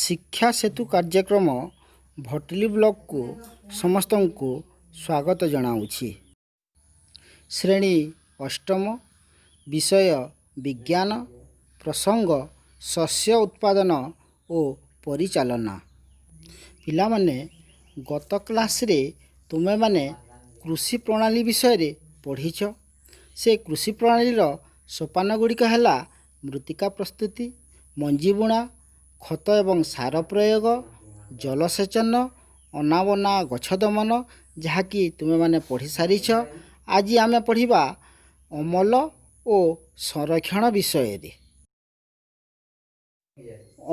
ଶିକ୍ଷା ସେତୁ କାର୍ଯ୍ୟକ୍ରମ ଭଟଲି ବ୍ଲକକୁ ସମସ୍ତଙ୍କୁ ସ୍ୱାଗତ ଜଣାଉଛି। ଶ୍ରେଣୀ ଅଷ୍ଟମ, ବିଷୟ ବିଜ୍ଞାନ, ପ୍ରସଙ୍ଗ ଶସ୍ୟ ଉତ୍ପାଦନ ଓ ପରିଚାଳନା। ପିଲାମାନେ, ଗତ କ୍ଲାସ୍ରେ ତୁମେମାନେ କୃଷି ପ୍ରଣାଳୀ ବିଷୟରେ ପଢ଼ିଛ। ସେ କୃଷି ପ୍ରଣାଳୀର ସୋପାନ ଗୁଡ଼ିକ ହେଲା ମୃତ୍ତିକା ପ୍ରସ୍ତୁତି, ମଞ୍ଜି ବୁଣା, ଖତ ଏବଂ ସାର ପ୍ରୟୋଗ, ଜଳସେଚନ, ଅନାବନା ଗଛ ଦମନ, ଯାହାକି ତୁମେମାନେ ପଢ଼ି ସାରିଛ। ଆଜି ଆମେ ପଢ଼ିବା ଅମଳ ଓ ସଂରକ୍ଷଣ ବିଷୟରେ।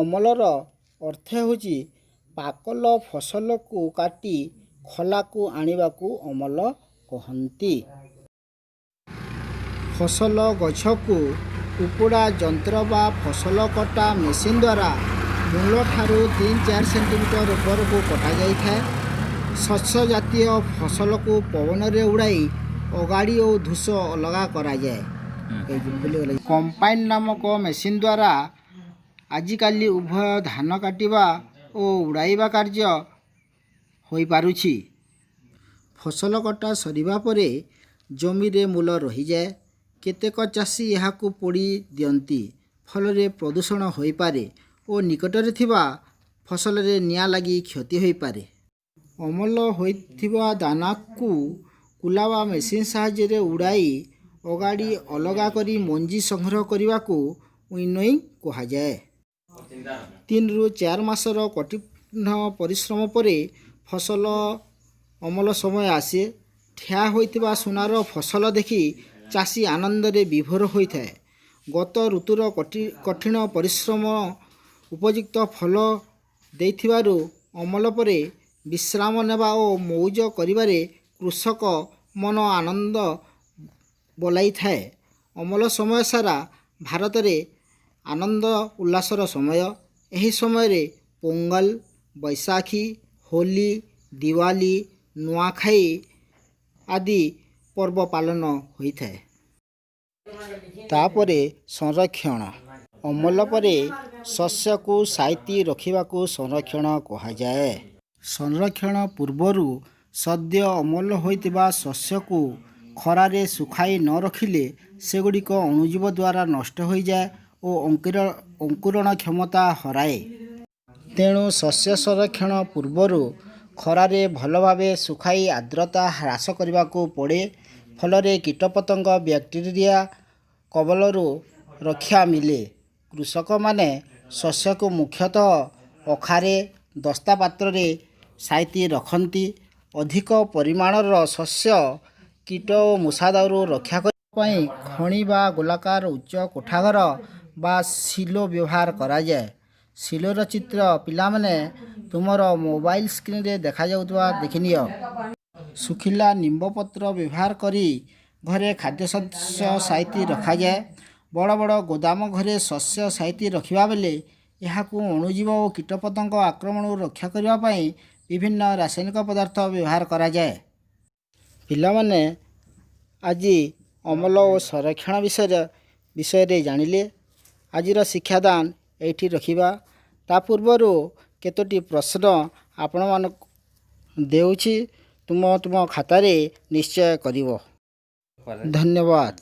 ଅମଳର ଅର୍ଥ ହେଉଛି ପାକଳ ଫସଲକୁ କାଟି ଖଳାକୁ ଆଣିବାକୁ ଅମଳ କହନ୍ତି। ଫସଲ ଗଛକୁ ଉପୁଡ଼ା ଯନ୍ତ୍ର ବା ଫସଲ କଟା ମେସିନ୍ ଦ୍ୱାରା ମୂଳଠାରୁ 3-4 ସେଣ୍ଟିମିଟର ଉପରକୁ କଟାଯାଇଥାଏ। ଶସ୍ୟ ଜାତୀୟ ଫସଲକୁ ପବନରେ ଉଡ଼ାଇ ଅଗାଡ଼ି ଓ ଧୂସ ଅଲଗା କରାଯାଏ। ଭୁଲିଗଲେ। କମ୍ବାଇନ୍ ନାମକ ମେସିନ୍ ଦ୍ୱାରା ଆଜିକାଲି ଉଭୟ ଧାନ କାଟିବା ଓ ଉଡ଼ାଇବା କାର୍ଯ୍ୟ ହୋଇପାରୁଛି। ଫସଲ କଟା ସରିବା ପରେ ଜମିରେ ମୂଲ ରହିଯାଏ। କେତେକ ଚାଷୀ ଏହାକୁ ପୋଡ଼ି ଦିଅନ୍ତି। ଫଳରେ ପ୍ରଦୂଷଣ ହୋଇପାରେ ଓ ନିକଟରେ ଥିବା ଫସଲରେ ନିଆଁ ଲାଗି କ୍ଷତି ହୋଇପାରେ। ଅମଳ ହୋଇଥିବା ଦାନାକୁ କୁଲା ବା ମେସିନ୍ ସାହାଯ୍ୟରେ ଉଡ଼ାଇ ଅଗାଡ଼ି ଅଲଗା କରି ମଞ୍ଜି ସଂଗ୍ରହ କରିବାକୁ ୱିନୋଇଂ କୁହାଯାଏ। 3ରୁ 4 ମାସର କଠିନ ପରିଶ୍ରମ ପରେ ଫସଲ ଅମଳ ସମୟ ଆସେ। ଠିଆ ହୋଇଥିବା ସୁନାର ଫସଲ ଦେଖି ଚାଷୀ ଆନନ୍ଦରେ ବିଭୋର ହୋଇଥାଏ। ଗତ ଋତୁର କଠିନ ପରିଶ୍ରମ ଉପଯୁକ୍ତ ଫଳ ଦେଇଥିବାରୁ ଅମଳ ପରେ ବିଶ୍ରାମ ନେବା ଓ ମଉଜ କରିବାରେ କୃଷକ ମନ ଆନନ୍ଦ ବୋଲାଇଥାଏ। ଅମଳ ସମୟ ସାରା ଭାରତରେ ଆନନ୍ଦ ଉଲ୍ଲାସର ସମୟ। ଏହି ସମୟରେ ପୋଙ୍ଗଲ, ବୈଶାଖୀ, ହୋଲି, ଦିୱାଲି, ନୂଆଖାଇ ଆଦି ପର୍ବ ପାଳନ ହୋଇଥାଏ। ତାପରେ ସଂରକ୍ଷଣ। ଅମଳ ପରେ ଶସ୍ୟକୁ ସାଇତି ରଖିବାକୁ ସଂରକ୍ଷଣ କୁହାଯାଏ। ସଂରକ୍ଷଣ ପୂର୍ବରୁ ସଦ୍ୟ ଅମଳ ହୋଇଥିବା ଶସ୍ୟକୁ ଖରାରେ ଶୁଖାଇ ନ ରଖିଲେ ସେଗୁଡ଼ିକ ଅଣୁଜୀବ ଦ୍ୱାରା ନଷ୍ଟ ହୋଇଯାଏ ଓ ଅଙ୍କୁରଣ କ୍ଷମତା ହରାଏ। ତେଣୁ ଶସ୍ୟ ସଂରକ୍ଷଣ ପୂର୍ବରୁ ଖରାରେ ଭଲ ଭାବେ ଶୁଖାଇ ଆର୍ଦ୍ରତା ହ୍ରାସ କରିବାକୁ ପଡ଼େ। ଫଳରେ କୀଟପତଙ୍ଗ, ବ୍ୟାକ୍ଟେରିଆ କବଳରୁ ରକ୍ଷା ମିଳେ। କୃଷକମାନେ ଶସ୍ୟକୁ ମୁଖ୍ୟତଃ ଅଖାରେ, ଦସ୍ତା ପାତ୍ରରେ ସାଇତି ରଖନ୍ତି। ଅଧିକ ପରିମାଣର ଶସ୍ୟ କୀଟ ଓ ମୂଷା ଦାଉରୁ ରକ୍ଷା କରିବା ପାଇଁ ଖଣି ବା ଗୋଲାକାର ଉଚ୍ଚ କୋଠାଘର ବା ସିଲୋ ବ୍ୟବହାର କରାଯାଏ। ସିଲୋର ଚିତ୍ର ପିଲାମାନେ ତୁମର ମୋବାଇଲ ସ୍କ୍ରିନରେ ଦେଖାଯାଉଥିବା ଦେଖିନିଅ। ଶୁଖିଲା ନିମ୍ବପତ୍ର ବ୍ୟବହାର କରି ଘରେ ଖାଦ୍ୟଶସ୍ୟ ସାଇତି ରଖାଯାଏ। ବଡ଼ ବଡ଼ ଗୋଦାମ ଘରେ ଶସ୍ୟ ସାଇତି ରଖିବା ବେଳେ ଏହାକୁ ଅଣୁଜୀବ ଓ କୀଟପତଙ୍ଗ ଆକ୍ରମଣରୁ ରକ୍ଷା କରିବା ପାଇଁ ବିଭିନ୍ନ ରାସାୟନିକ ପଦାର୍ଥ ବ୍ୟବହାର କରାଯାଏ। ପିଲାମାନେ, ଆଜି ଅମଳ ଓ ସଂରକ୍ଷଣ ବିଷୟରେ ଜାଣିଲେ। ଆଜିର ଶିକ୍ଷାଦାନ ଏଇଠି ରଖିବା। ତା ପୂର୍ବରୁ କେତୋଟି ପ୍ରଶ୍ନ ଆପଣମାନଙ୍କୁ ଦେଉଛି, ତୁମ ତୁମ ଖାତାରେ ନିଶ୍ଚୟ କରିବ। ଧନ୍ୟବାଦ।